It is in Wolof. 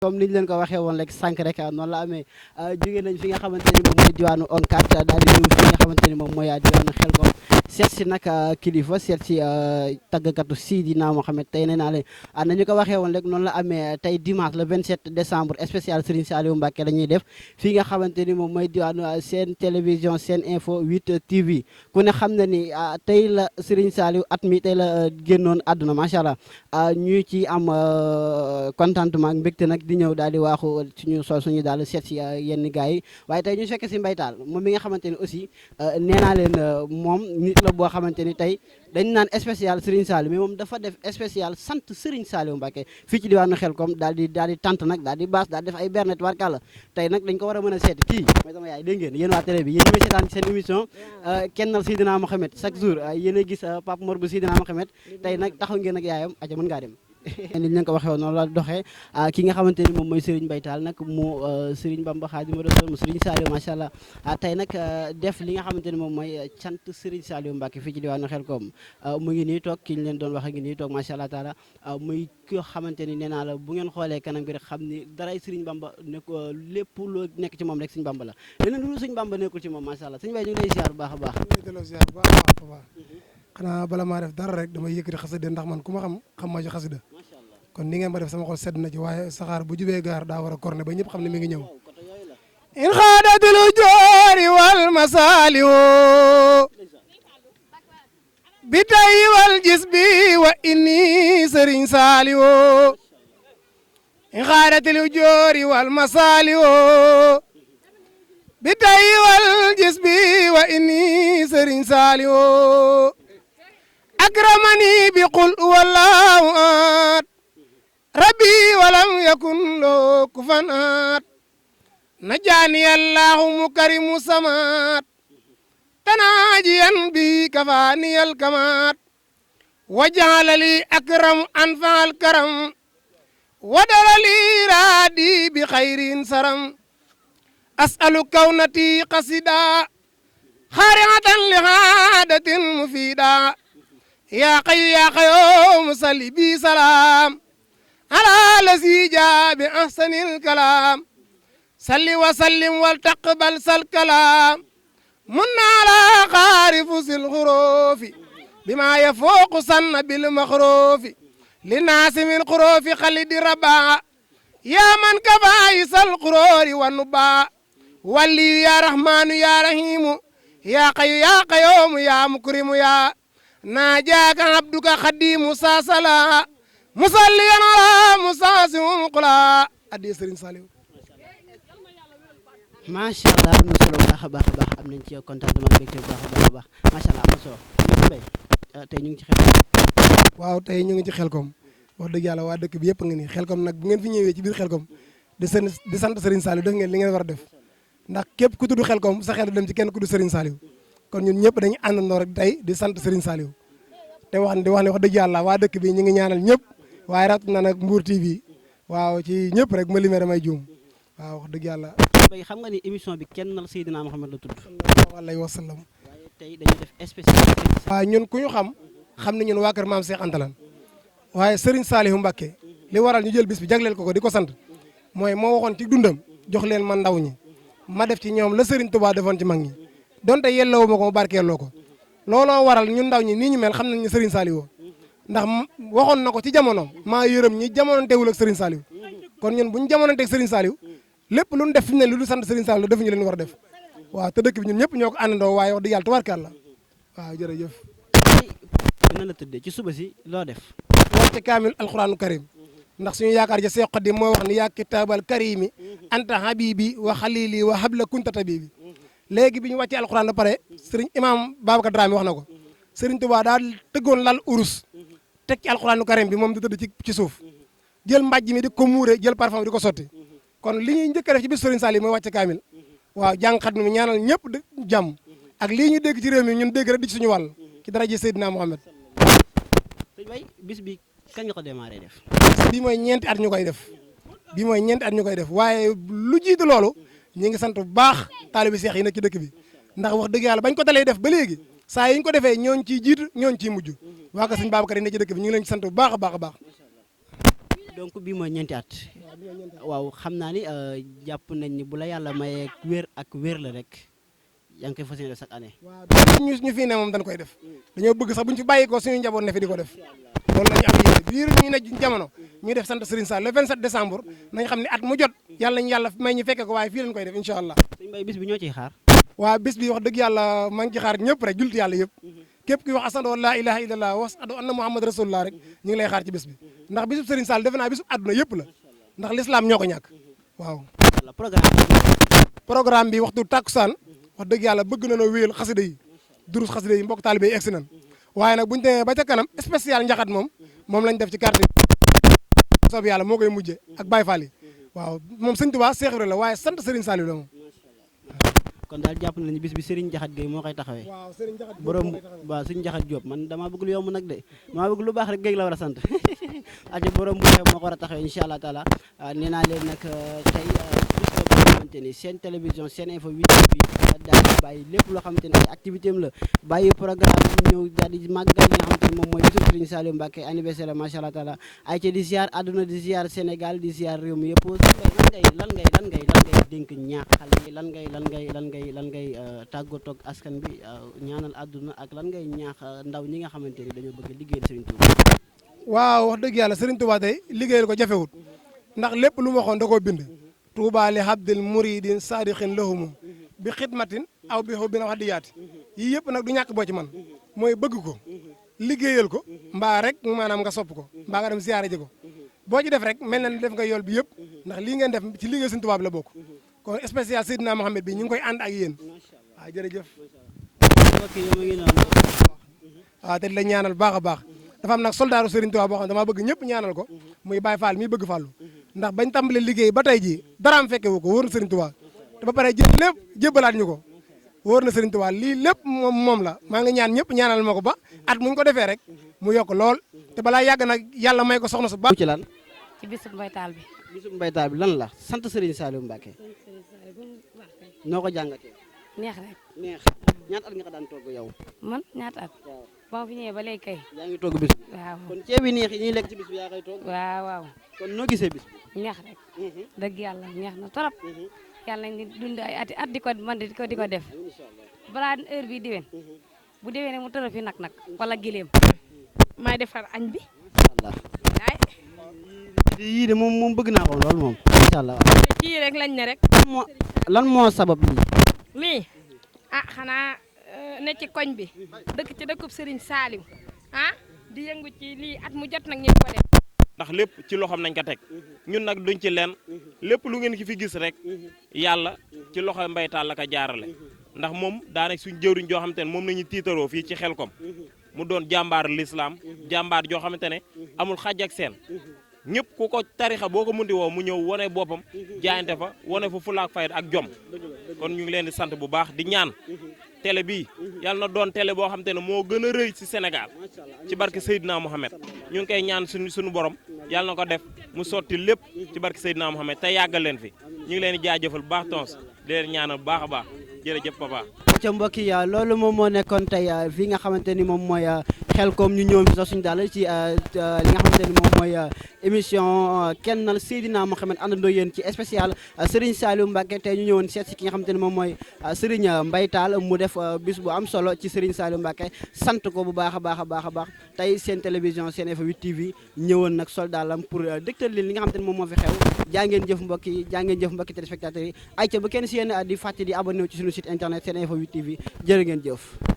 comme niñ leen ko waxee woon rek sànq rek noonu la amee jóge nañ fi nga xamante ni moom mooy diwaanu ONCAT daal di ñëw fi nga xamante ni moom mooy diwaanu Xelkom seet si nag kilifa seet si tàggkatu Seydina Mohamed tey nee naa leen nañu ko waxee woon rek noonu la amee tey dimanche le 27 décembre spécial Serigne Saliou Mbacké la ñuy def fii nga xamante ni moom mooy diwaanu seen télévision seen info 8 TV ku ne xam na ni tey la Serigne Saliou at mi tey la génnoon àdduna macha allah ñuy ci am contentement ak mbégte nag di ñëw daal di waaxu suñu daal seet si yenn gars yi waaye tey ñu fekk si mbaytaal moom mi nga xamante ni aussi nee naa leen moom nit la boo xamante ni tey dañ naan spécial Serigne Saliou mais moom dafa def spécial sant Serigne Saliou Mbacké fii ci diwaanu Xelkom daal di tant nag daal di baas daal di def ay bernet warkàlla tey nag dañ ko war a mën a seeti kii mooy sama yaay dégg ngeen yéen waa télé bi yéen ñi may seetaan seen émission kennal Seydina Mohamed chaque jour yéen a gis Pape Mor bu Seydina Mohamed tey nag taxaw ngeen ak yaayam aja mën ngaa dem ni ñu leen ko waxee woon noonu la doxee ki nga xamante ni moom mooy Serigne Mbaye Tall nag mu Serigne Bamba Khadimou Rassoul mu Serigne Saliou macha allah tey nag def li nga xamante ni moom mooy cant Serigne Saliou Mbacké fii ci diwaanu Xelkom mu ngi nii toog ki ñu leen doon wax ngi nii toog macha allah taala muy ki nga xamante ni nee naa la bu ngeen xoolee kanam gi rek xam ni daray Serigne Bamba nekk lépp loo nekk ci moom rek Serigne Bamba la leneen lu Serigne Bamba nekkul ci moom macha allah Serigne Mbaye ñu ngi lay ziar bu baax a baax xanaa bala maa def dara rek damay yëkkati xasida ndax man ku ma xam ma ci xasida kon ni ngeen ma def sama xol sedd na ci waaye saxaar bu jubee gaar daa war a korne ba ñëpp xam ne mi ngi ñëw in xaadatul joori wal masaalihu bi tay wal gis bi wa inni sëriñ saalihu in xaadatul joori wal masaalihu bi tay wal gis bi wa inni sëriñ saalihu akramani bi qul wallahu ahad rabbi walam yakun lo kufanat najani allahu mukarimu samat tanajiyan bi kafani alkamat wajala li akram anfal karam wadara li radi bi khairin saram as'alu kawnati qasida khari'atan li hadatin mufida ya qayyum salli bi salam على الذي جاء بأحسن الكلام صل وسلم والتقبل الكلام من على خارف الخروف بما يفوق سن بالمخروف للناس من خروف خلد ربا يا من كفايس القرور والنبا ولي يا رحمن يا رحيم يا قيوم يا مكرم يا ناجاك عبدك خديم ساسلا musalliyan ala musaasimu qula addi Serigne Saliou macha allah am na solo baax a baax am nañ ci contentement mbégte bu baax a baax macha allah am na solo Mbaye tey ñu ngi ci Xelkom waaw tey ñu ngi ci Xelkom wax dëgg yàlla waa dëkk bi yëpp nga nii Xelkom nag bu ngeen fi ñëwee ci biir Xelkom di sant Serigne Saliou def ngeen li ngeen war a def ndax képp ku tudd Xelkom sa xel dem ci kenn ku tudd Serigne Saliou kon ñun ñëpp dañuy àndandoo rek tey di sant Serigne Saliou te wax ne wax dëgg yàlla waa dëkk bi ñu ngi ñaanal ñëpp waaye rat na nag Mbour TV waaw ci ñëpp rek ma limee damay juum waaw wax dëgg yàlla bay xam nga ni émission bi kennal Seydina Mohamed la tudd sallallahu alayhi wa sallam waaye tey dañuy def spécial waaw ñun ku ñu xam ne ñun waa kër maam Cheikh Anta lan waaye Serigne Saliou Mbacké li waral ñu jël bis bi jagleel ko di ko sant mooy moo waxoon ci dundam jox leen man ndaw ñi ma def ci ñoom la Serigne Touba defoon ci mag ñi donte yelloo ma ko ma barkeeloo ko looloo waral ñun ndaw ñi nii ñu mel xam nañ ne Serigne Saliou ndax waxoon na ko ci jamono maa yërëm ñi jamononteewul ak Serigne Saliou kon ñun bu ñu jamononteeg Serigne Saliou lépp lu ñu def fi mu ne lu du sant Serigne Saliou defuñu leen war a def waaw te dëkk bi ñun ñëpp ñoo ko àndandoo waaye wax dëgg yàlla tubaarkàlla waaw jërëjëf. nan la tëddee ci suba si loo def. wàcce kaamil alxuraanu karim ndax suñu yaakaar ja Seex Xaadim mooy wax ni yaa kitaabal karimi anta habibi wa xalili wa habla kunta tabibi léegi bi ñu wàccee alxuraan ba pare Serigne Imam Babacar Dramé wax na ko Serigne Touba daal tëggoon lal urus teg ci alxuraanu karim bi moom di tëdd ci suuf jël mbàjj mi di ko muure jël parfum di ko sotti kon li ñuy njëkk a def ci bis Serigne Saliou mooy wàcce kaamil waaw jàngxat mi ñaanal ñëpp jàmm ak lii ñu dégg ci réew mi ñun dégg rek di ci suñu wàll ci daraja Seydina Mohamed. sëñ Bay bis bi kañ nga ko démarré def. bii mooy ñeenti at ñu koy def waaye lu jiitu loolu ñu ngi sant bu baax taalibi seex yi nekk ci dëkk bi ndax wax dëgg yàlla bañ ko dalee def ba léegi saa yi ñu ko defee ñooñ ciy jiitu ñooñ ciy mujj waa ko sëñ Babacar yi nekk ci dëkk bi ñu ngi leen ci sant bu baax a baax a baax. donc bii mooy ñeenti at waaw xam naa ni jàpp nañ ni bu la yàlla mayee wér ak wér la rek yaa ngi koy fas yéene chaque année. waaw ñu fii ne moom dañ koy def dañoo bëgg sax buñ fi bàyyi ko suñu njaboot ne fi di ko def loolu la ñu am yéene biir ñu ne jamono ñu def sant Serigne Sall le 27 décembre nañ xam ne at mu jot yàlla ñu yàlla may ñu fekke ko waaye fii lañ koy def incha allah. sëñ Mbaye bis bi ñoo ciy xaar. waaw bis bi wax dëgg yàlla maa ngi ci xaar ñëpp rek jullit yàlla yëpp képp kuy wax asandoo laa ilaha illallah wa asadu anna muhammad rasulullah rek ñu ngi lay xaar ci bis bi ndax bisub Serigne Sall defe naa bisub àdduna yëpp la ndax l'islam ñoo ko ñàkk waaw. programme bi waxtu takkusaan wax dëgg yàlla bëgg na noo wéyal xasida yi durus xasida yi mbokk taalibe yi egsi nan waaye nag buñu demee ba ca kanam spécial njaxat moom lañ def ci carte soob yàlla moo koy mujje ak Baye Fall yi waaw moom sëñ Tuubaa Seex Ibra la waaye sant Serigne Saliou la moom. kon daal jàpp nañu bis bi Serigne Jaxat Gueye moo koy taxawee borom waaw Serigne Jaxat Diop man damaa bëgg lu yomb nag de damaa bëgg lu baax rek Gueye la war a sant aca borom bu moo ko war a taxawee incha allah taala nee naa leen nag tey xamante ni seen télévision seen info 8 bi daal di bàyyi lépp loo xamante ni ay activité am la bàyyi programme bi ñëw daal di màggal li nga xamante ni moom mooy bisu Serigne Saliou Mbacké anniversaire macha allah taala ay ca di ziar àdduna di ziar Sénégal di ziar réew mi yëpp lan ngay dénk ñaax xale yi lan ngay tàggatoog askan bi ñaanal àdduna ak lan ngay ñaax ndaw ñi nga xamante ni dañoo bëgg liggéeyal Serigne Touba. waaw wax dëgg yàlla Serigne Touba tey liggéeyal ko jafewut ndax lépp lu mu waxoon da koo bind Touba li habdil muridin sadiqin lahumu bi xidmatin aw bi xubbin wax di yaati yii yëpp nag du ñàkk boo ci man mooy bëgg ko liggéeyal ko mbaa rek maanaam nga sopp ko mbaa nga dem ziyaare ji ko boo ci def rek mel na ne def nga yool bi yëpp ndax lii ngeen def ci liggéey Serigne Touba bi la bokk kon spécial Seydina Mohamed bi ñu ngi koy ànd ak yéen waaw jërëjëf waaw te di la ñaanal baax a baax dafa am nag soldaaru Serigne Touba boo xam ne dama bëgg ñëpp ñaanal ko muy Baye Fall mi bëgg Fallu ndax bañ tàmbalee liggéey ba tey jii daraam fekke wu ko wóor na Serigne Touba te ba pare jël lépp jébbalaat ñu ko wóor na Serigne Touba lii lépp moom la maa ngi ñaan ñëpp ñaanal ma ko ba at muñ ko defee rek mu yokk lool te balaa yàgg nag yàlla may ko soxna su baax. ci lan. ci bisub mbaytaal bi. bisub mbaytaal bi lan la sant Serigne Saliou Mbacké. noo ko jàngatee. neex rek. neex ñaata at nga ko daan togg yow. man ñaata at. waaw ba ma fi ñëwee ba léegi kay. yaa ngi togg bis bi. waaw kon ceeb yi neex yi ñuy lekk ci bis bi yaa koy togg. waaw waaw. kon noo gisee bis bi. neex rek. dëgg yàlla neex na trop. yàlla nañ di dund ay ati at di ko man di ko def. balaa heure bi diwen. bu déwénee mu tëral fi nag wala gileem. maay defar añ bi. Allah yii de moom bëgg naa ko lool moom. incha allah kii rek lañ ne rek. lan moo sabab lii xanaa ne ci koñ bi dëkk ci dëkkub Serigne Saliou di yëngu ci lii at mu jot nag ñu ko def. ndax lépp ci loxoom nañ ko teg ñun nag duñ ci leen lépp lu ngeen ki fi gis rek yàlla ci loxo mbaytaal la ko jaarale ndax moom daanaka suñ jëwriñ joo xamante ne moom nañu tiitaroo fii ci Xelkom mu doon jàmbaar l'islam jàmbaar joo xamante ne amul xaj ak seen ñëpp ku ko tarixa boo ko mundi woo mu ñëw wane boppam jaayante fa wane fa fulaak fayda ak jom kon ñu ngi leen di sant bu baax di ñaan télé bii yàlla na doon télé boo xamante ne moo gën a rëy ci Sénégal ci barke Seydina Mohamed ñu ngi koy ñaan suñu borom yàlla na ko def mu sotti lépp ci barke Seydina Mohamed te yàggal leen fi ñu ngi leen di jaajëfal bu baax tons di leen ñaanal bu baax a baax jërëjëf papa. ca mbokk yi loolu moom moo nekkoon tey fii nga xamante ni moom mooy Xelkom ñu ñëw fi sax suñu daal ci li nga xamante ni moom mooy émission kennal Seydina Mohamed àndandoo yéen ci spécial Serigne Saliou Mbacké tey ñu ñëwoon seet si ki nga xamante ni moom mooy Serigne Mbaye Tall mu def bis bu am solo ci Serigne Saliou Mbacké sant ko bu baax a baax a baax a baax tey seen télévision seen info 8 TV ñëwoon nag soldaalam pour dëgtal leen li nga xamante ni moom moo fi xew jaa ngeen jëf mbokk yi jaa ngeen jëf mbokki téléspectateurs yi ay ca ba kenn si yéen di fàtte di abonné ci suñu site internet seen info 8 TV jërë ngeen jëf